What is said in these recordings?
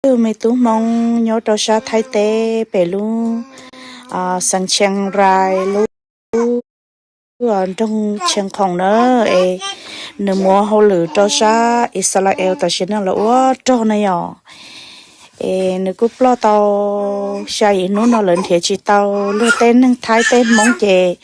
tug me tub Hmoob nyob rau sab Thaib teb pem lub xeev Tsheej Rais lub nroog Tsheej Khoom na, es nws mus ua hauj lwm rau sab Ixalael tam sim no lawv ua rog na yom. Es nws kuj ploj tau xya yim hnub no lawv nrhiav tsis tau luag tej neeg Thaib tej Hmoob ces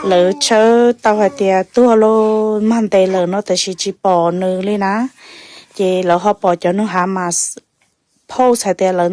lawv tshawb tau hais tias tuag los mag ntes lawm no tab sis tsis pom nws li na. Ces lawv ho pom cov neeg Hamas post hais tias lawv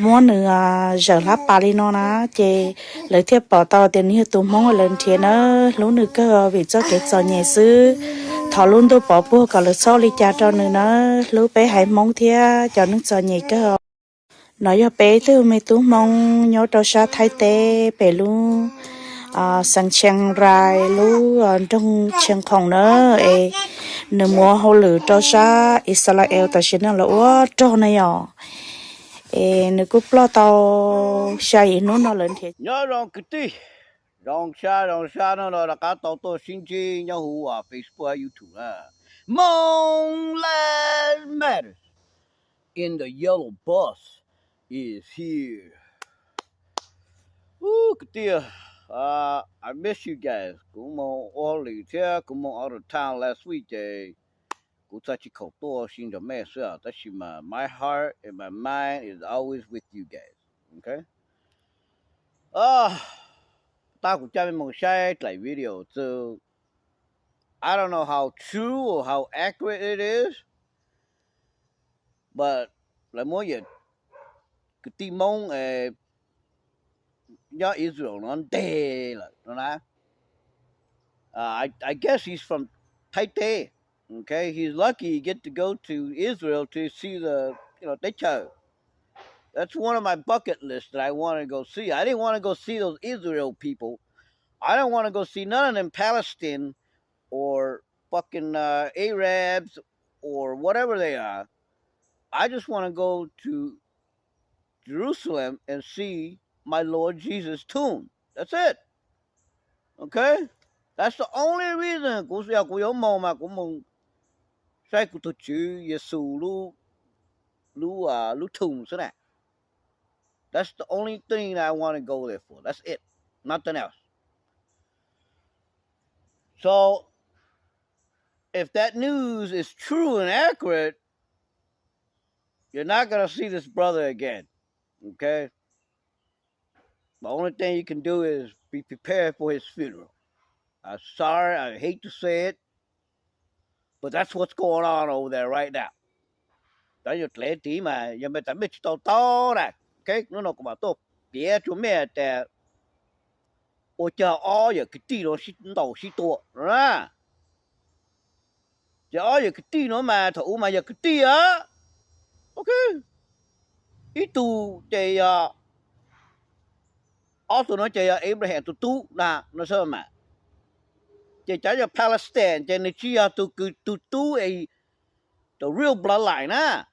muab nws zawm hlab pas li no na, ces lawv thiaj pom tau tias nws yog tus Hmoob lawv nrhiav na. Hlub nws kawg vim txoj kev txom nyem xwb. Thov lub ntuj pov puag kom lawv txhob ua li cas rau nws na. Hlub peb haiv Hmoob thiab cov neeg txom nyem kawg. No yog peb tug me tub Hmoob nyob rau sab Thaib teb pem lub xeev Tsheej Rais lub nroog Tsheej Khoom na, es nws mus ua hauj lwm rau sab Ixalael tam sim no lawv ua rog na yom. Es nws kub ploj tau xya yim hnub no lawv nrhiav. Nyob zoo kwv tij, zoo sab zoo sab no rov qab tau tuaj sib ntsib nyob huv Facebook, YouTube na. Hmong Lives Matters in the Yellow Bus is here. Kwv tij, I miss you guys. Kuv mus ua hauj lwm thiab kuv mus out of town last week ces kuv txhaj tsis khoom tuaj sib ntsib mej xwb, tab sis mas my heart and my mind is always with you guys. Okay. Tag kuv coj mej mus saib dlaim video txwv. I don't know how true or how accurate it is, but lawv muab yam kwv tij Hmoob nyob Israel no ntes lawm no na. I guess he's from Thaib teb. Okay, he's lucky he get to go to Israel to see the, you know, teb chaws. That's one of my bucket lists that I want to go see. I didn't want to go see those Israel people. I don't want to go see none of them Palestine or fucking uh, Arabs or whatever they are. I just want to go to Jerusalem and see my Lord Jesus' tomb. That's it. Okay? That's the only reason kuv, yog kuv yuav moog mas kuv moog saib kuv tug Tswv Yexus lub, lub, lub tomb xwb na. That's the only thing that I want to go there for. That's it. Nothing else. So, if that news is true and accurate, you're not gonna see this brother again. Okay? The only thing you can do is be prepared for his funeral. I'm sorry, I hate to say it, but that's what's going on over there right now. Cov yog dlev tid mas yog mej tas mej tsis tau taub na, okay, hnub no kuv mam tuaj piav rua mej tas ua cas ob yawm kwv tij no sib ntaus sib tua no na. Ces ob yawm kwv tij no mas thaum ub mas yog kwv tij a. Ok, ib tug ces yog, ob tug no ces yog Abraham tus tub na no xwb mas. Ces cov yog Palestine ces nws tsis yog tus, tus tub, the real bloodline na.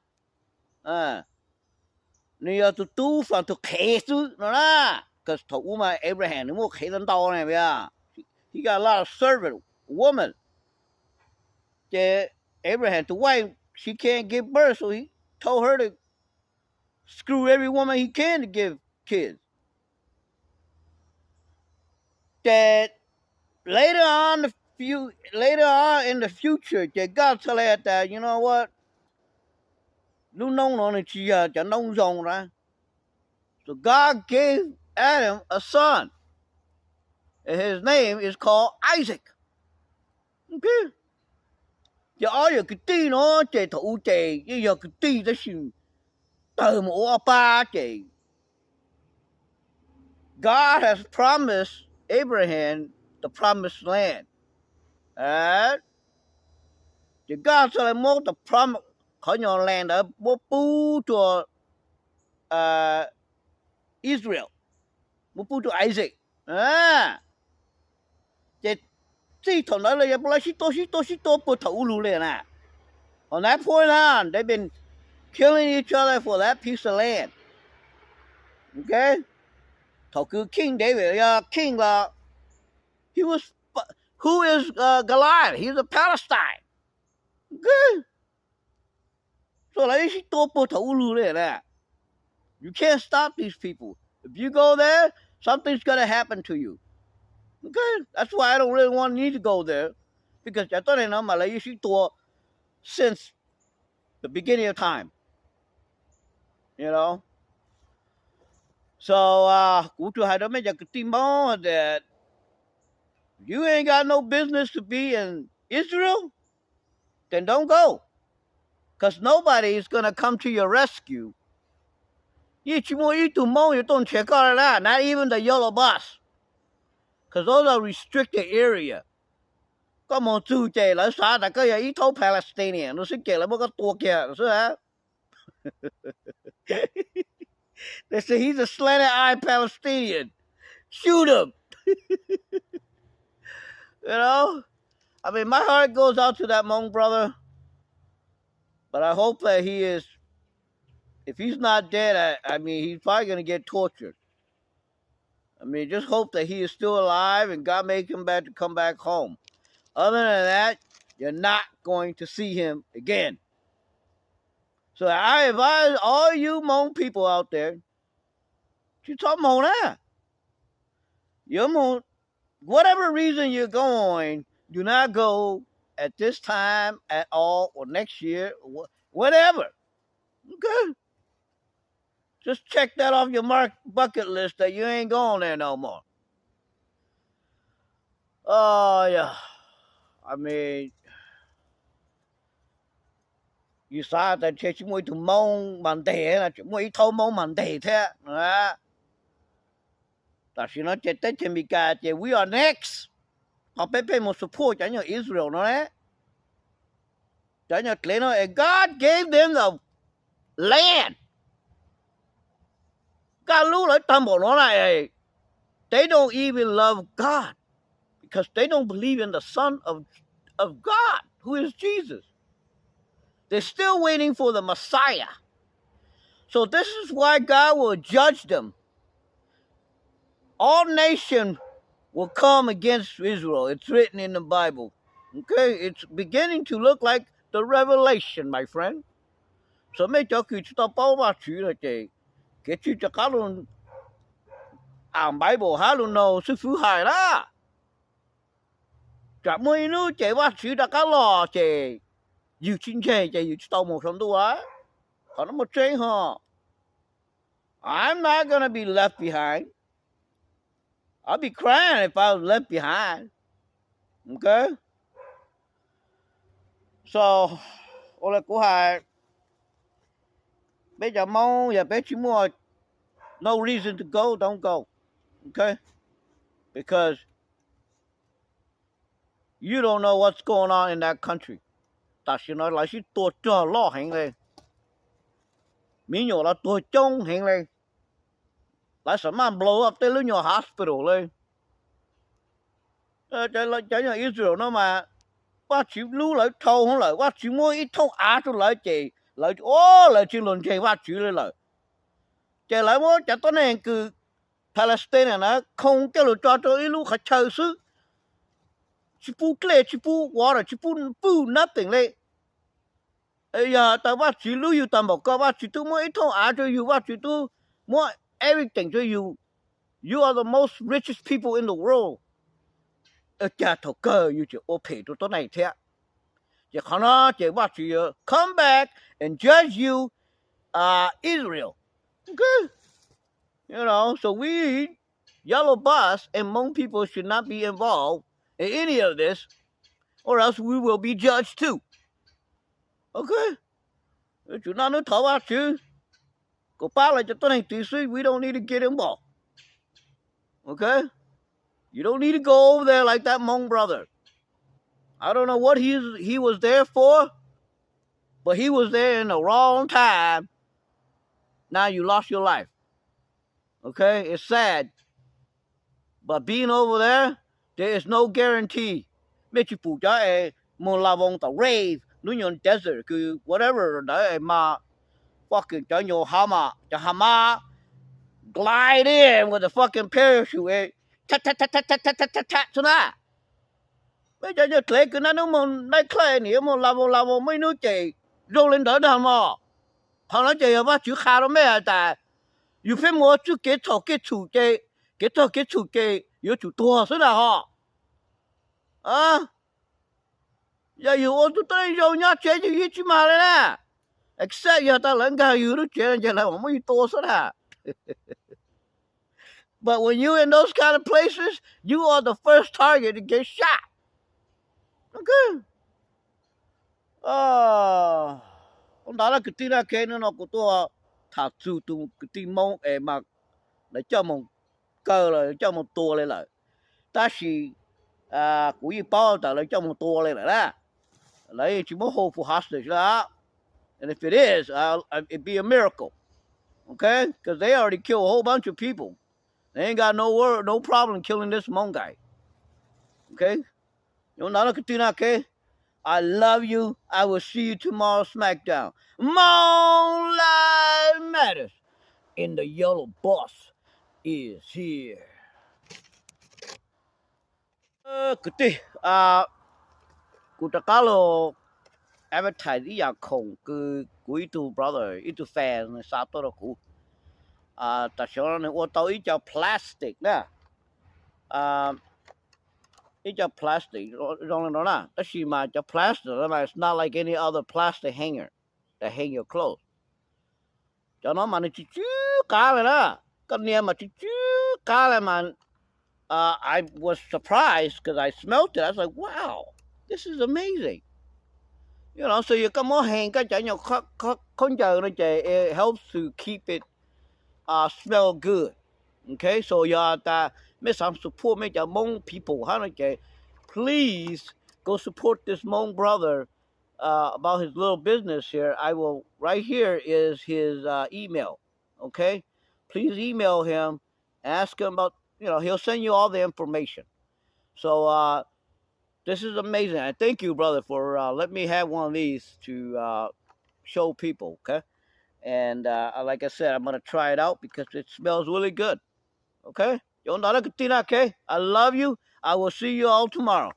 Nws yog tus tub from tus qhev xwb no na. Cause thaum ub mas Abraham nws muaj qhev ntau ntau na, he got a lot of servant woman. Ces Abraham tus wife, she can't give birth, so he told her to screw every woman he can to give kids. Ces later on, later on in the future, ces God tell Adam, you know what? Lub noob no nws tsis yog cov noob zoo na. So God gave Adam a son, and his name is called Isaac. Ces ob yawm kwv tij no ces thaum ub ces yeej yog kwv tij tab sis tawg mus ua ob pab ces God has promised Abraham the promised land. Ces God txhaj le muab the promise, qhov nyuag land ntawd muab pub rua Israel, muab pub rua Isaac. Ces txij thaum ntawd los yog puas lawv sib tua sib tua sib tua puag thaum ub lug li na. From that point on, they've been killing each other for that piece of land. Ok, thaum kws King David yog king los, he was, who is Goliath? He's a Palestine. Ok, So lawv yeej sib tua puag thaum ub lug li na. You can't stop these people. If you go there, something's gonna happen to you. Okay? That's why I don't really want need to go there. Because cov tuab neeg no mas lawv yeej sib tua since the beginning of time. You know? So uh, kuv tsuas hais rau mej cov kwv tij Hmoob that you ain't got no business to be in Israel, then don't go. Because nobody is gonna come to your rescue. Yeej tsis muaj ib tug Hmoob yuav tuaj nrhiav koj li na, not even the yellow bus. Because those are restricted area. Koj mus txug ces lawv xav tas koj yog ib thaub Palestinian no xwb ces lawv muab koj tua kiag xwb. They say he's a slanted eye Palestinian. Shoot him. You know? I mean, my heart goes out to that Hmong brother. But I hope that he is, if he's not dead, I, I mean, he's probably going to get tortured. I mean, just hope that he is still alive and God make him back to come back home. Other than that, you're not going to see him again. So I advise all you Hmong people out there, tsis txhob mus na. Yuav mus, whatever reason you're going, do not go at this time at all or next year, wh- whenever. Okay? Just check that off your mark bucket list that you ain't going there no more. Oh yeah. I mean, yus xav tas ntshe tsis muaj ib tug Hmoob mas nteg, tseem muaj ib thaub Hmoob mas nteg thiab. Tam sim no ces teb chaws Amelikas ces we are next. Qhov peb pheej mus support cov nyuag Israel no ne, cov nyuag dlev no, and God gave them the land. Kaj lub lawv tag npaum no na, they don't even love God because they don't believe in the Son of, of God, who is Jesus. They're still waiting for the Messiah. So this is why God will judge them. All nations will come against Israel. It's written in the Bible. Okay, it's beginning to look like the Revelation, my friend. So mej cov kws tsis tau paub Vajtswv no ces kev tsis rov qab lug, a, Bible hab lug no xwb fwb hais na. Tsam muaj ib hnub ces Vajtswv rov qab los ces yus tsis ntseeg ces yus tsis tau mus saum ntuj. Qhov no muaj tseeb ho. I'm not gonna be left behind. I'll be crying if I was left behind. Okay? So, ua le kuv hais, peb cov Hmoob yog peb tsis muaj no reason to go, don't go. Okay? Because you don't know what's going on in that country. Tam sim no lawv sib tua rog loj heev le, me nyuam los tuag coob heev le, lawv xa maj nplooj tej lub nyuag hospital le. Cov nyuag Israel no mas Vajtswv hlub lawv dhau lawm, Vajtswv muab ib thooj av rau lawv ces lawv, o, lawv tsis los ntseeg Vajtswv li lawm. Ces lawv muab cov tuab neeg kws Palestine na khoo coj lug tso rau ib lub qhov chaw xwb, tsis pub dlej, tsis pub water, tsis pub food, nothing le. Yog tas Vajtswv hlub yus tag npaum ko, Vajtswv twb muab ib thooj av rau yus, Vajtswv twb muab everything rau yus. You are the most richest people in the world. Cas thaum kawg yus tseem ua phem rau tuab neeg thiab? Ces qhov no ces Vajtswv yuav come back and judge you, uh, Israel. Okay? You know, so we, Yellow Bus and Hmong people should not be involved in any of this, or else we will be judged too. Okay? Tsum noj nub thov Vajtswv kom pab lawv cov tuab neeg tid xwb, we don't need to get involved. Okay? You don't need to go over there like that Hmong brother. I don't know what he, he was there for, but he was there in the wrong time. Now you lost your life. Okay? It's sad. But being over there, there is no guarantee. Mej tsis pum cov es moog la voos tom rave, lub nyuag desert kws whatever ntawd es mas fucking cov nyuag Hamas, cov Hamas glide in with a fucking parachute, tha tha tha tha tha tha tha tha tha tha na. Mej cov nyuag dlev kws naj nub moog night club, nws yuav moog la voos la voos, muaj ib nub ces zoo li ntawd nag mog. Qhov no ces yog Vajtswv qha rau mej has tas yus pheej mus ua txuj kev txhaum kev txhum ces, kev txhaum kev txhum ces yuav tsum tuag xwb na ho. Yog yus ua tug tuab neeg zoo nyob tsev ces yus tsis mag li na. Except yog tas lawv nkag yus lub tsev no ces lawv mam muab yus tua xwb na. But when you in those kind of places, you are the first target to get shot. Okay. Ntawd na kwv tij na, kev no kuv tuaj tham txug tus kwv tij Hmoob es mas lawv coj mus kaw los coj mus tua li lawm, tab sis kuv yeej paub tas lawv coj mus tua li lawm na. Lawv yeej tsis muab hold for hostage lawm. And if it is, it'd be a miracle. Okay? Because they already killed a whole bunch of people. They ain't got no wor-, no problem killing this Hmong guy. Okay? Ntawd na kwv tij na, okay? I love you. I will see you tomorrow SmackDown. Hmong Life Matters. And the yellow boss is here. Kwv tij, kuv rov qab los advertise ib yam khoom kws kuv ib tug brother, ib tug fan xa tuaj rau kuv. Tam sim no nws ua tau ib co plastic na, ib co plastic zoo li no na, tab sis mas cov plastic no mas it's not like any other plastic hanger that hang your clothes. Cov no mas nws tsis tsw qab li na, koj nias mas tsis tsw qab li mas I was surprised because I smelled it. I was like, wow, this is amazing. You know, so yog koj muab hang koj cov nyuag khaub ncaws no ces it helps to keep it smell good. Okay, so yog tas mej xav support mej cov Hmong people hab no ces please go support this Hmong brother about his little business here. I will, right here is his email. Okay, please email him, ask him about, you know, he'll send you all the information. So this is amazing. I thank you, brother, for letting me have one of these to show people. Okay, and like I said, I'm gonna try it out because it smells really good. Okay, ntawd na kwv tij na, okay, I love you. I will see you all tomorrow.